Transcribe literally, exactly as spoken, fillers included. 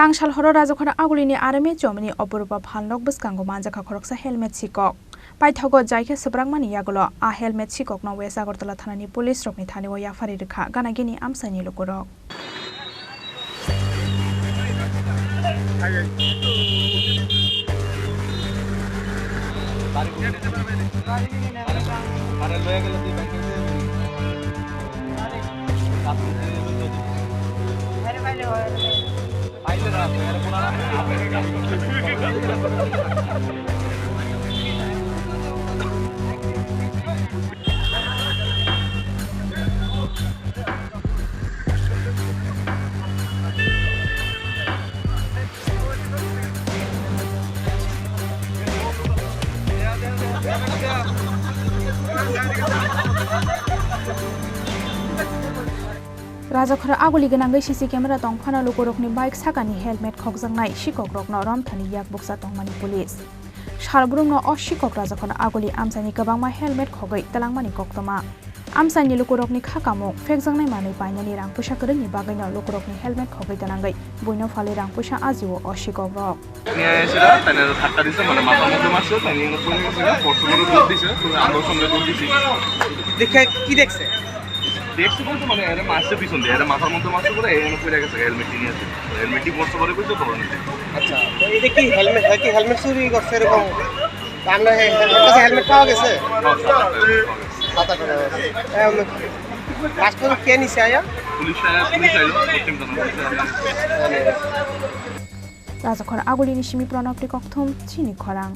Tangsal horo Rajakhor Agulini R M A chomini Opurupa phalnok bwskango manjakha khoroksa helmet sikok. Paithago jaikhe swprakmani yagulo a helmet sikokno West Agartala thanani police rokni thani o yaphari rwkha gana gini amchaini lukurok. Rajakhor Aguli gwnangwi C C camera tongphano lukurokni bike sakani helmet khokjaknai sikokrokno romthani yak bukcha tongmani police. Salbrumno o sikok Rajakhor Aguli amchaini kwbangma helmet khogwi twlangmani koktwma. Amchaini lukurokni kha kamung phekjaknai manwi painani rang puisa kwrwngni bagwino lukurokni helmet khogwi twlangwi buino phalwi rang puisa ajio o sikokrok. নিয়ে এসেছিল, তাই নিয়ে ধাক্কা দিছে, মানে মাথার মধ্যে মারছে, তাই নিয়ে পড়ে গেছে, পড়তে পড়ে দৌড় দিছে, তো আমরাও সঙ্গে দৌড় দিছি। দেখে কি দেখছে? দেখছে বলতে মানে এরা মারছে পিছন দিয়ে, এরা মাথার মধ্যে মারছে বলে এখানে পড়ে গেছে, হেলমেট নিয়ে আছে, হেলমেট নিয়ে পড়তে পড়ে বুঝতে পারো না। আচ্ছা, তো এটা কি হেলমেট, হ্যাঁ, কি হেলমেট চুরি করছে এরকম? আমরা হে-, হে-, কাছে হেলমেট পাওয়া গেছে? সাত আট হাজার। এম, লাস্ট পর্যন্ত কে নিছে আয়া? পুলিশ আয়া, পুলিশ আইলো, পশ্চিম থানা পুলিশ আইলো। Rajakhor Agulini simi Pranab Rikokthum, chini khorang.